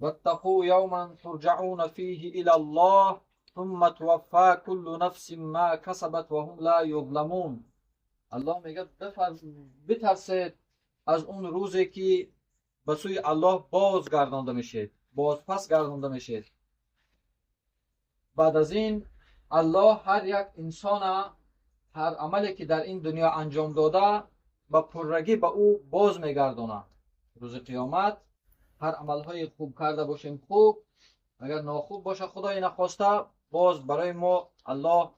واتقوا يوما ترجعون فيه إلى الله ثم توفى كل نفس ما كسبت وهم لا يظلمون. الله میگه بترسید از اون روزی که به سوی الله باز گردانده میشید، باز پس گردانده میشید. بعد از این الله هر یک انسان هر عملی که در این دنیا انجام داده به پرگی به او باز میگرداند. روز قیامت هر عملهای خوب کرده باشیم خوب، اگر ناخوب باشه خدای نخواسته باز برای ما الله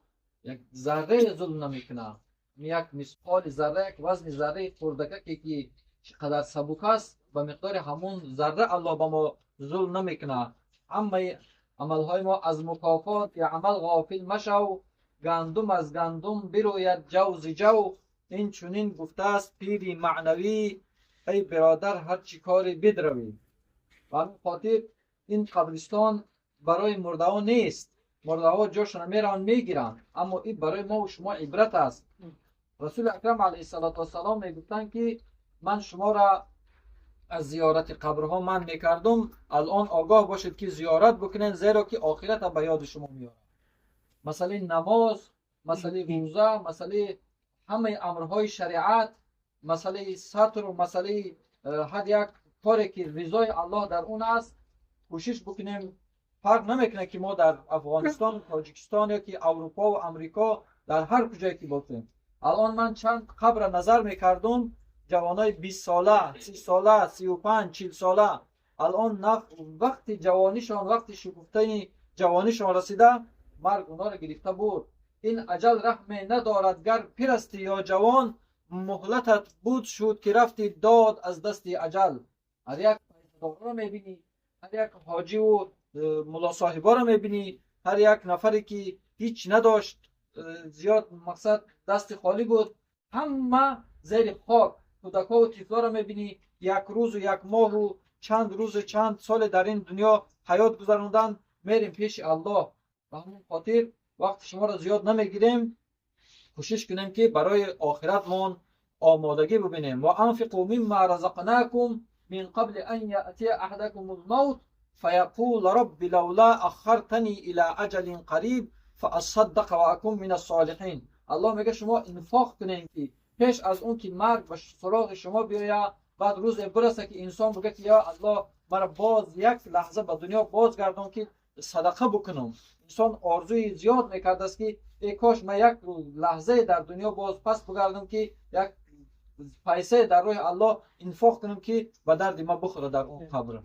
یک ذره ظلم نمیکنه. یک مثقال ذره، یک وزن ذره خردکه که چقدر سبک است، به مقدار همون ذره الله به ما ظلم نمیکنه. همه عملهای ما از مکافات یا عمل غافل مشو، گندم از گندم بروید جو ز جو. این چنین گفته است پیری معنوی، ای برادر هر چی کاری بدروی. و همین خاطر این قبرستان برای مرده ها نیست، مرده ها جاشون میرن میگیرن، اما این برای ما و شما عبرت است. رسول اکرم علیه الصلاة والسلام میگفتند که من شما را از زیارت قبرها من میکردم، الان آگاه باشید که زیارت بکنین، زیرا که آخرت به یاد شما میارم. مسئله نماز، مسئله روزه، مسئله همه امرهای شریعت، مسئله ستر و مسئله هر یک کاری که رضای الله در اون است کوشش بکنیم. فرق نمیکنه که ما در افغانستان، تاجیکستان یا که اروپا و امریکا، در هر کجایی که باشیم. الان من چند قبر نظر میکردم، جوانای 20 ساله، 30 ساله، 35، 40 ساله، الان وقتی جوانیشان، وقتی شکفتنی جوانیشان رسیده، مرگ اونا رو گرفته بود. این اجل رحم ندارد گر پیر یا جوان، مهلتت بود شد که رفتی داد از دست اجل. هر یک رو میبینی، هر یک حاجی و ملا صاحبا رو میبینی، هر یک نفری که هیچ نداشت، زیاد مقصد دست خالی بود، همه زیر خاک. کودکا و طفلا رو میبینی، یک روز و یک ماه و چند روز و چند سال در این دنیا حیات گذراندن، میریم پیش الله. به همون خاطر وقت شما را زیاد نمیگیریم، کوشش کنیم که برای آخرتمان آمادگی ببینیم. و انفقوا مما رزقناکم من قبل ان یأتی احدکم الموت فیقول رب لولا اخرتنی الى اجل قریب فاصدق و اکن من الصالحین. الله میگه شما انفاق کنین که پیش از اون که مرگ به سراغ شما بیاید، بعد روز برسه که انسان بگه که یا الله مرا باز یک لحظه به دنیا بازگردان که صدقه بکنم. انسان آرزوی زیاد میکرد است که ای کاش من یک لحظه در دنیا باز پس بگردم که یک پیسه در راه الله انفاق کنم که به درد ما بخوره در اون قبر.